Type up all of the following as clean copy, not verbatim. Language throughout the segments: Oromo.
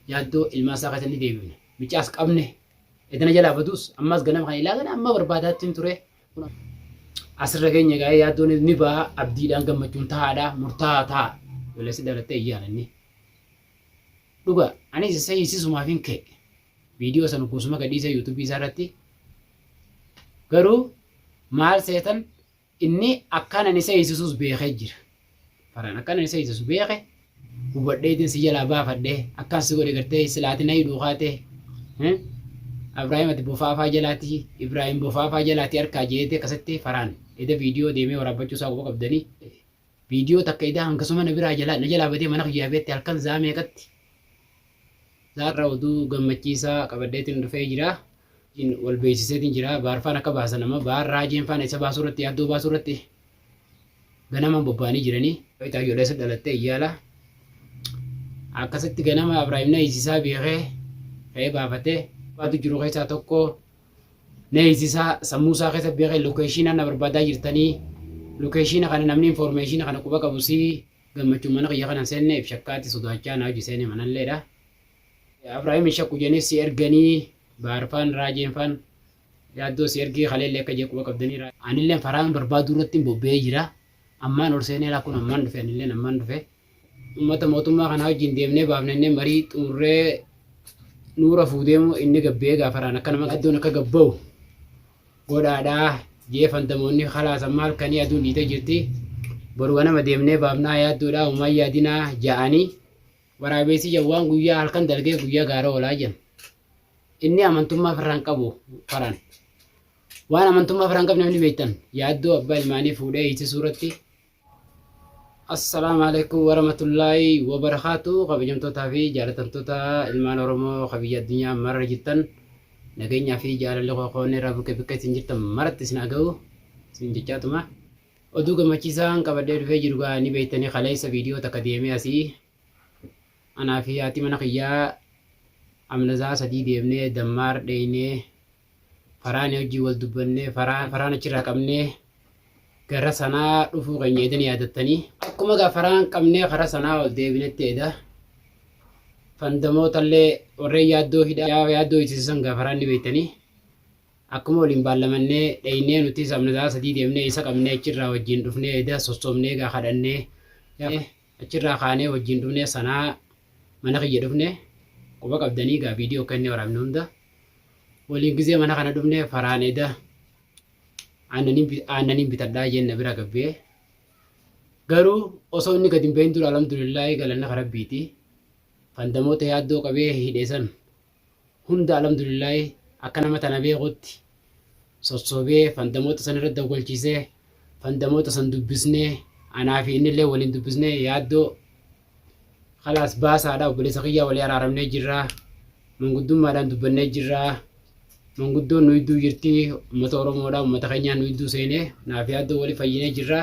Yaaddoo ilmaan isaa keessa ni deebifna. Micaas qabne. Edana jalaa baduus ammas ganama kana ilaa gana amma barbaadaatti hin ture. Asirra keenya gaa'ee yaaddoon ni ba'a, abdiidhaan gammachuun taa'aadha, murtaa'aa ta'a. Ijoollee si dhalattee iyyaan inni. Dhuga anis isa hiisisumaaf hin ka'e. Viidiyoo sana gosuma gadhiisee yuutuubii isaa irratti. Garuu maal seetan, inni akkaan ani isa hiisisuus beekee jira. Faraan akkaan ani isa hiisisu beeke, hubadheetiin si jalaa baafadhe, akkaan si godhe gartee silaati na hidhuu kaate. Ibraahim ati bofaafaa jalaati, Ibraahim bofaafaa jalaati harkaa jeete akkasitti Faraan eda viidiyoo deemee waraabbachuu isaa quba qabdanii. Viidiyoo takka eda hangasuma na biraa jalaa na jalaa badee mana kiyyaa beetti halkan zaa meeqatti. Zaarra oduu gammachiisaa qabadheetiin dhufee jira. Wal beeksiseetiin jira. Baarfaan akka baasan amma baar raajeen faana isa baasuu irratti, yaaddoo baasuu irratti ganama bobba'anii jiranii. Ijoollee isa dhalattee iyyaala. Akkasitti ganama Abrahaam na hiisisaa beekee ka'ee baafatee baatu jiru keessaa tokko na hiisisaa sammuu isaa keessa beekee, lokeeshiina na barbaadaa jirtanii, lokeeshiina kana namni informeeshiina kana quba qabu si gammachuun mana kiyya kana hin seenne, if shakkaatti sodaachaa na hojii seene manalleedha. Abrahaam hin shakku jedhanii si erganii, baarfaan raajeenfaan yaaddoo si ergee kaleellee akka jee quba qabdanii. Anilleen faraan barbaaduu irratti bobba'ee jira. Ammaan ol seenee laa kun ammaan dhufe, anilleen ammaan dhufe. Uummata mootummaa kanaa wajjin deemnee baafnennee marii xumurree nuura fuudeemu inni gabbee gaafaraan akka nama iddoon akka gabba'u godhaadhaa jee fandamoonni kalaas amma halkanii aduun dhiitee jirti. Boru ganama deemnee baafnaa yaaddoodhaa uumaan yaadinaa ja'anii waraabeessi jawwaan guyyaa halkan dalgee guyyaa gaara oolaa jedhan. Inni amantummaa firraan qabu faraan. Waan amantummaa firraan qabne namni beektan yaaddoo abbaa ilmaanii fuudhee hiisisuu irratti. Assalaamu alaikum warahmatullaahi wabarakaatu. Kabajamtootaa fi jaalatamtoota ilmaan Oromoo ka biyya addunyaa marra jirtan, nageenyaa fi jaalalli koo irraa bukkee bikka isin jirtan maratti isin haa ga'u isin jechaatuma. Oduu gammachiisaan qabadhee dhufee jiru gaa ni beektanii, kaleessa viidiyoo takka deemee asii anaa fi haati mana kiyyaa amnazaa 3 deemnee Dammaar dheeynee Faraani hojii wal dubbannee faraan achirraa qabnee gara sanaa dhufuu keenya edan yaadattanii. Akkuma gaa faraan qabnee karaa sanaa ol deebinetti eda fandamootallee warreen yaaddoo hidhaa yaaddoo hiisisan gaa faraan ni beektanii. Akkuma waliin baallamannee dheeynee nutis amnazaa 3 deemnee isa qabnee achirraa wajjin dhufnee eda sossobnee gaa kadhannee achirraa kaanee wajjin dhufnee sanaa mana kiyya dhufne, quba qabdanii gaa viidiyoo akka inni waraabne hunda. Waliin gizee mana kana dhufne faraan eda aannaniin bitadhaa jeen na bira gabbee. Garuu osoo inni gadi hin bahin dura, alhamdulillaahi, galanni ka rabbiiti. Fandamoota yaaddoo qabee hidhe san hunda alhamdulillaahi akka nama tana beekutti sossobee fandamoota san irra dawwalchiisee, fandamoota san dubbisnee, anaa fi innillee waliin dubbisnee, yaaddoo kalaas baasaadha, obboleessa kiyyaa walii araaramnee jirra, manguddummaadhaan dubbannee jirra, manguddoon nu idduu jirti, uummata Oromoodha, uummata keenyaa nu idduu seenee naaf yaaddoo walii fayyinee jirra.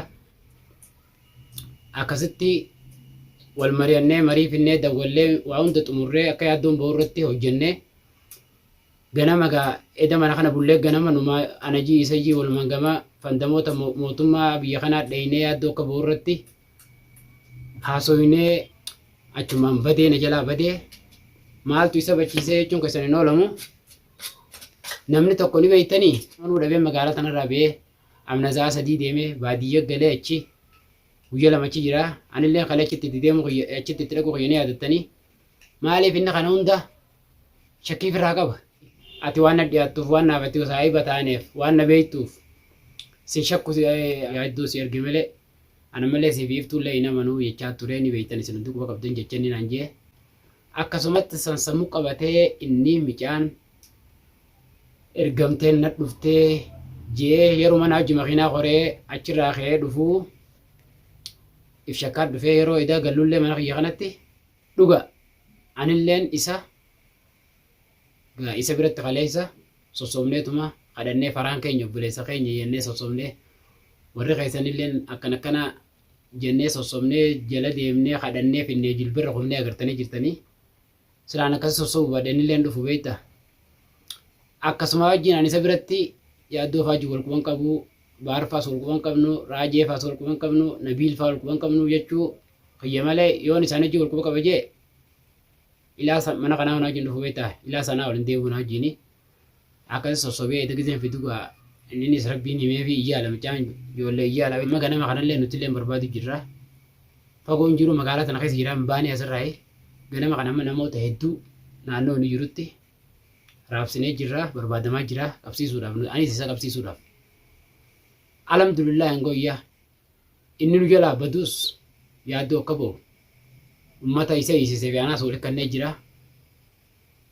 Akkasitti wal mari'annee marii finnee dawwallee waa hunda xumurree akka yaaddoon ba'u irratti hojjennee ganama gaa eda mana kana bullee ganama numa anajii isa jii walumaan gama fandamoota mootummaa biyya kanaa dheeynee yaaddoo akka ba'u irratti haasoynee achumaan badee na jalaa badee. Maaltu isa bachiisee jechuun keessan hin oolamu. Namni tokko ni beektanii manuu dhabee magaalaa tanarraa ba'ee amna sa'a 3 deemee baadiyya galee achi guyya 2 achi jira. Anillee kalee achitti itti deemu, achitti itti dhaqu kiyya ni yaadattanii. Maaliif inni kana hunda shakkii firraa qaba? Ati waan na dhiyaattuuf, waan naaf ati saahiba taaneef, waan na beektuuf sin shakku, yaaddoo si erge malee ana malee siif iftuullee hin amanuu jechaa ture, ni beektan isin hundi quba qabdan jecha inni naan jee. Akkasumatti sansammuu qabatee inni micaan ergamteen na dhuftee jee yeroo mana hojii makiinaa koree achirraa ka'ee dhufuu if shakkaa dhufee yeroo edaa gallullee mana kiyya kanatti dhuga anilleen isa gaa isa biratti kaleessa sossobneetuma kadhannee, faraan keenya obboleessa keenya jennee sossobnee, warri keessanilleen akkan akkana jennee sossobnee jala deemnee kadhannee finnee jilbirra kufnee agartanii jirtanii. Silaan akkasi sossobu badheenilleen dhufu beekta. Akkasuma wajjin ani isa biratti yaaddoo faajii wal quban qabu, baarfaas wal quban qabnu, raajee faas wal quban qabnu, nabiil faa wal quban qabnu jechuu kiyya malee yoon isaan wajjin wal quba qaba jee Ilaa mana kanaa na wajjin dhufu beektaa ilaa sanaa waliin deebi'u na wajjini. Akkasi sossobee edda gizeen fidu gaa inninis rabbiin himeefi iyyaala mucaan ijoollee iyyaala amma ganama kanallee nutillee barbaadu jirra. Fagoo hin jiru magaalaa tana keessa jira hin baanee asirraayi. Ganama kana amma namoota hedduu naannoo inni jirutti raabsinee jirra barbaadamaa jira qabsiisuudhaaf anis isa qabsiisuudhaaf. Alhamdulillah hin goyyaa. Inni nu jalaa badus yaaddoo akka ba'u ummata isa hiisisee fi anaas walitti kannee jira.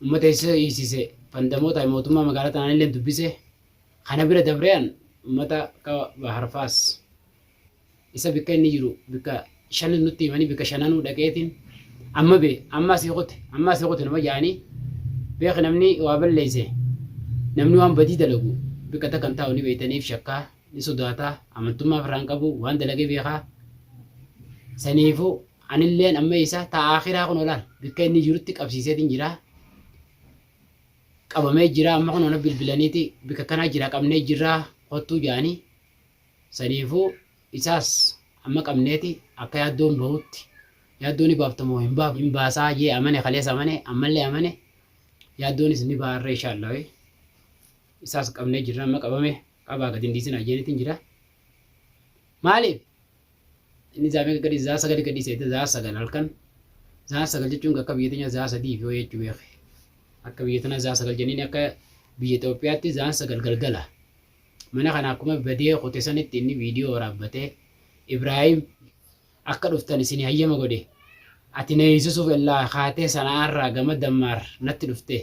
Ummata isa hiisise fandamoota mootummaa magaalaa tanaan illee dubbise. Kana bira dabree an ummata akka Baharfaas isa bikka inni jiru bikka shan nutti himanii bikka shananuu dhaqeetiin amma bee amma asii kute amma asii kute nama jaanii beeki namni waa balleesse namni waan badii dalagu bikka takka hin taa'u ni beeytaniif shakkaa ni sodaata amantummaa ofirraa hin qabu waan dalage beekaa saniifuu anilleen amma isa ta aakiraa kun olaal bikka inni jirutti qabsiiseetiin jira qabamee jira amma kun ona bilbilaniiti bikka kanaa jira qabnee jirraa kottuu jaanii saniifuu isaas amma qabneeti akka yaaddoon bahutti yaaddoo ni baaftamoo hin baaf hin baasaa jee amane kaleessa amane ammallee amane yaaddoonis ni baarra inshaallah isaas qabnee jirra amma qabame qabaa gadi hin dhiisinaa jeenitiin jira. Maaliif? Inni zaa meeqa gadi zaa sagali gadi seete zaa sagal halkan zaa sagal jechuun akka biyya teenya zaa sadii fi wayii jechuu beeke. Akka biyya tana zaa sagal jenniin akka biyya Itoophiyaatti zaan sagal galgala. Mana kana akkuma badee kute sanitti inni viidiyoo waraabbatee Ibraahim akka dhuftan isinii hayyama godhe. Ati na hiisisuuf illaa kaatee Sana'aarraa gama Dammaar natti dhufte.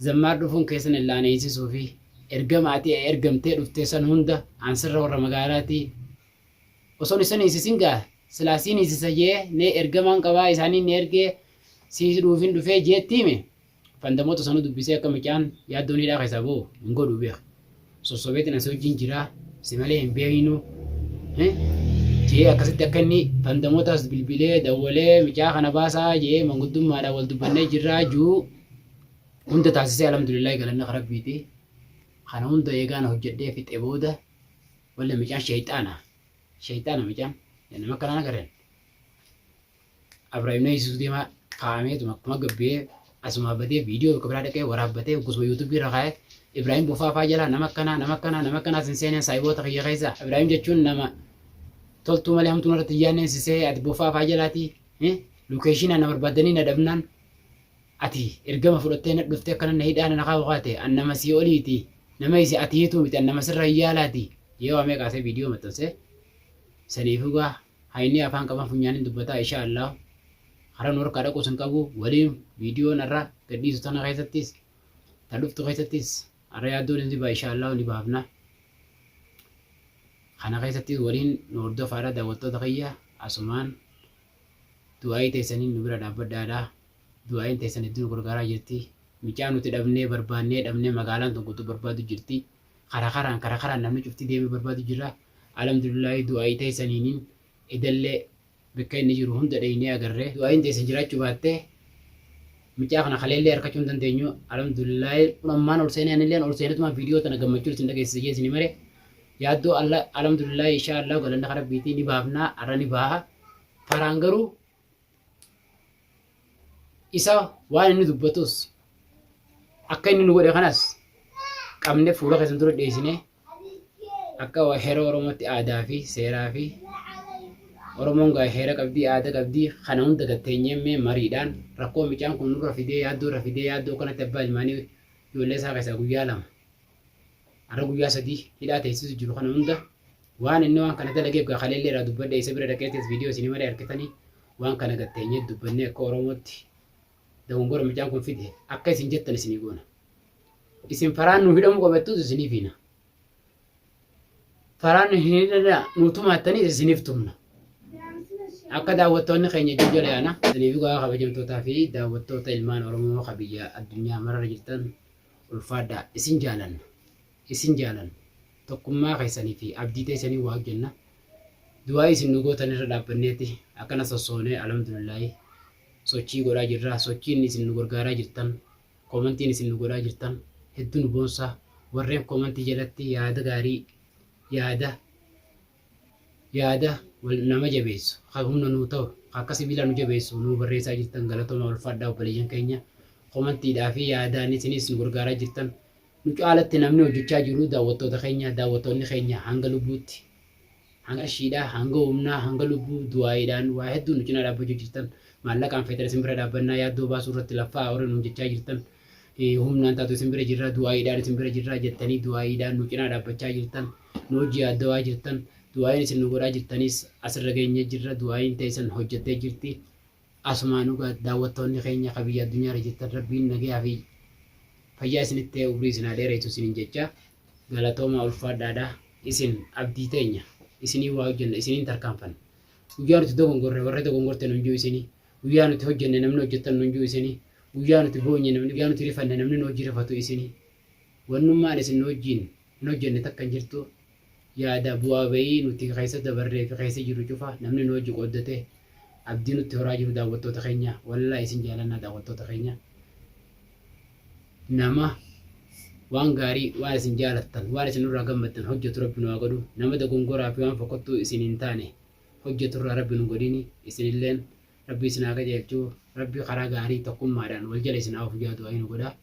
Zammaar dhufuun keessan illaa na hiisisuufi. Ergama ati ergamtee dhufte san hunda an sirra warra magaalaatii. Osoon isan hiisisin gaa silaa siin hiisisa jee nee ergamaan qabaa isaaniin na ergee si hidhuufin dhufee jeetti hime. Fandamoota sanuu dubbisee akka micaan yaaddoon hidhaa keessaa ba'u hin godhu beek. Sossobeetiin asi wajjin jira si malee hin beeknu jee akkasitti akka inni fandamootaas bilbilee dawwalee micaa kana baasaa jee manguddummaadhaan wal dubbannee jirraa juu hunda taasisee alhamdulillaahi galanni rabbiiti. Kana hunda eegaan hojjedhee fixe booda walla micaan shayxaana shayxaana micaan nama akkanaan agarreen. Abraahim na hiisisuu deemaa kaa'ameetuma akkuma gabbee asumaa badee viidiyoo bakka biraa dhaqee waraabbatee gosuma yuutuubii irra kaa'ee Ibraahim bofaa faa jalaa nama akkanaa nama akkanaa nama akkanaa sin seeneen saayiboota kiyya keessa Ibraahim jechuun nama toltuu malee hamtuun irratti hin yaadneen si se'ee ati bofaa faa jalaatii lokeeshinaa na barbaaddanii na dhabnaan ati ergama fudhattee na dhuftee akkana na hidhaa na kaa'u kaate an nama sii oliiti nama isi ati hiituu miti an nama sirra hin yaalaati yoo amee kaasee viidiyoo maxxansee saniifuu gaa Haynii afaan qaban funyaanin dubbataa isha Allah karaa nu harkaa dhaquus hin qabu waliin viidiyoon har'a gadhiisu tana keessattis ta dhuftu keessattis har'a yaaddoon ni ba'a isha Allah ni baafna kana keessattis waliin nu hordofaadha daawwattoota kiyya asumaan du'aayii teessaniin nu bira dhaabbadhaadha du'aayiin teessan hedduu nu gargaaraa jirti micaa nuti dhabnee barbaannee dhabnee magaalaan tun guutuu barbaadu jirti kara karaan kara karaan namni cufti deemee barbaadu jira Alhamdulillahi du'aa'ii teessaniinin edallee bikka inni jiru hunda dheeynee agarre. Du'aa'iin teessan jiraachuu baattee mucaa kana kaleellee arkachuu hin dandeenyu. Alhamdulillahi kun ammaan ol seenee anilleen ol seenetumaan viidiyoo tana gammachuun isin dhageessisa jee isin mare. Yaaddoo alla alhamdulillahi inshaa Allah galanni ka rabbiitii ni baafnaa arra ni baaha. Faraan garuu isa waan inni dubbatus akka inni nu godhe kanas qabne fuula keessan dura dhiyeessinee Akka heera Oromootti aadaa fi seeraa fi Oromoon gaa heera qabdii aada qabdii kana hunda gad teenyee mee mariidhaan rakkoo micaan kun nurra fidee yaaddoo irra fidee yaaddoo kanatti abbaa ilmaanii ijoollee isaa keessaa guyyaa lama har'a guyyaa sadii hidhaa teessisu jiru kana hunda waan inni waan kana dalageef gaa kaleellee irraa dubbadhe isa bira dhaqeetis viidiyoo isinii malee argitanii waan kana gad teenyee dubbannee akka Oromootti dogongora micaan kun fide akka isin jettan isinii goona. Isin faraan nu hidhamuu qabattus isiniif hina. Faraan hin hidhana nu tumaattanis isiniif tumna. Akka daawwattoonni keenya ijoo jala yaana. Isiniif egaa kabajamtootaa fi daawwattoota ilmaan Oromoo ka biyya addunyaa mararra jirtan ulfaadhaa. Isin jaalanna. Isin jaalanna. Tokkummaa keessanii fi abdii teessanii waa hojjenna. Du'aa isin nu gootan irra dhaabbanneeti akkana sossoonee alhamdulillaahi sochii godhaa jirra. Sochiin isin nu gargaaraa jirtan Koomantiin isin nu godhaa jirtan heddu nu boonsa. Warreen koomantii jalatti yaada gaarii yaada yaada wal nama jabeessu kan humna nuu ta'u Akka sibiilaa nu jabeessu nu barreessaa jirtan, galatoomaa, ulfaadhaa obboleeyyan keenya. Komantiidhaa fi yaadaan isinis nu gargaaraa jirtan. Nu caalatti namni hojjechaa jiru daawwattoota keenya. Daawwattoonni keenya hanga lubbuutti, hanga qarshiidhaa, hanga humnaa, hanga lubbuu, du'aayiidhaan waa hedduu nu cinaa dhaabbachuu jirtan. Maallaqaan feetan isin bira dhaabbannaa, yaaddoo baasuu irratti laffaa warri nuun jechaa jirtan, humnaan taatu isin bira jirra, du'aayiidhaan isin bira jirra jettanii du'aayiidhaan nu cinaa dhaabbachaa jirtan, nu hojii yaaddawaa jirtan. Du'aayiin isin nu godhaa jirtanis asirra geenyee jirra. Du'aayiin teessan hojjettee jirti. Asumaanuu gaa daawwattoonni keenya ka biyya addunyaarra jirtan, Rabbiin nagayaa fi fayyaa isinitti ta'e umrii isin haa dheeressu isiniin jecha, galatoomaa, ulfaadhaadha. Isin abdii teenya, isiniin waa hojjenna, isiniin tarkaanfanna. Guyyaa nuti dogongorre warri dogongorte nun jiru isini. Guyyaa nuti hojjenne namni hojjettan nun jiru isini. Guyyaa nuti boonye namni, guyyaa nuti rifanne namni nu hojii rifatu isini. Wannummaan isin nu wajjiin hin hojjenne takka hin jirtu. Yaada bu'aa ba'ii nuti keessa dabarree fi keessa jirru cufa namni nu wajji qooddate abdii nutti horaa jiru daawwattoota keenya. Wallaahi isin jaalannaa, daawwattoota keenya. Nama waan gaarii, waan isin jaalattan, waan isin nurraa gammaddan hojjetu Rabbi nu haa godhu. Nama dogongoraa fi waan fokkottuu isin hin taane hojjetu irraa Rabbi nu godhini. Isinilleen Rabbi isin haa qajeelchu. Rabbi karaa gaarii tokkummaadhaan wal jala isin haa ofu jaa du'aa'ii nu godha.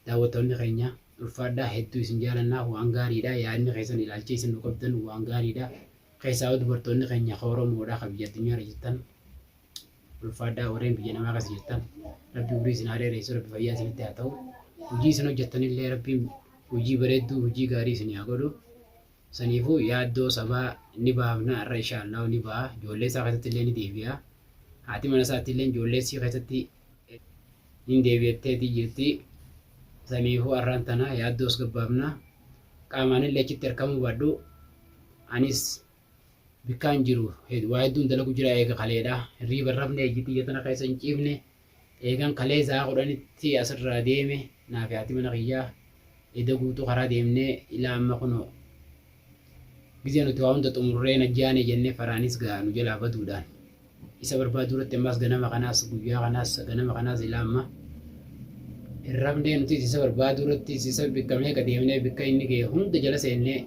Daawwattoonni keenya, ulfaadhaa, hedduu isin jaalanna. Waan gaariidha yaadni keessan, ilaalchi isin nu qabdan waan gaariidha. Keessaa'uu dubartoonni keenya ka Oromoodha ka biyya addunyaarra jirtan, ulfaadhaa. Warreen biyya namaa keessa jirtan, Rabbi umurii isin haa dheeressu, Rabbi fayyaa isinitti haa ta'u. Hojii isin hojjettanillee Rabbiin hojii bareedduu, hojii gaarii isin haa godhu. Saniifuu yaaddoo sabaa ni baafna har'a, insha Allahu ni ba'a. Ijoollee isaa keessatti illee ni deebi'a. Haati mana isaatti illee ijoollee isii keessatti hin deebi'atteetii jirti. Saniifuu har'aan tana yaaddoos gabbaafna. Qaamaanillee achitti argamuu baadhu. Anis bikkaan jiru waa hedduun dalagu jira eega kaleedha. Hirriiba hin rafne, ijji tiyya tana keessa hin ciifne. Eegan kalee sa'a 10tti asirraa deeme, naa fi haati mana kiyyaa eda guutuu karaa deemnee ilaa amma kunoo gizee nuti waa hunda xumurree najjaane jennee faraanis gaa nu jalaa baduudhaan isa barbaaduu irratti ammaas ganama kanaas, guyyaa kanaas, ganama kanaas ilaa amma hin rafnee. Nuti isa barbaaduu irratti isa bikka meeqa deemnee, bikka inni ga'e hunda jala seennee,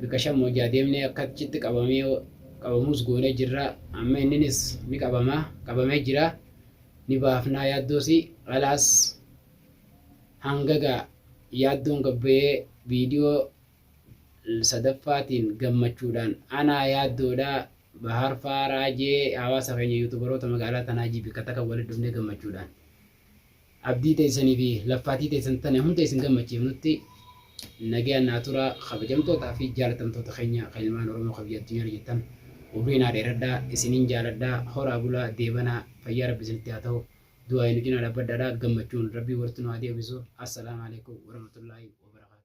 bikka shan moo ja'a deemnee akka achitti qabamee qabamuus goonee jirra. Amma inninis ni qabamaa, qabamee jira, ni baafnaa yaaddoosi. Khalaas, hanga gaa yaaddoon gabbayee viidiyoo sadaffaatiin gammachuudhaan anaa yaaddoodha Bahar Faaraa jee hawaasa keenya youtuberoota magaalaa tanaa ji bikka takka walitti dhufnee gammachuudhaan abdii teessanii fi laffaatii teessan tane hunda isin gammachiifnutti nagayaan naa tura. Kabajamtootaa fi jaalatamtoota keenya kan ilmaan Oromoo kan biyya addunyaarra jirtan, umrii naa dheeradhaa, isiniin jaaladhaa. Horaa bulaa, deebanaa, fayyaa Rabbi isinitti haa ta'u. Du'aayi nu cinaa dhaabbadhaadha. Gammachuun Rabbii walitti nu haa deebisu. Assalaamu alaikum warahmatullaahi wabarakaatu.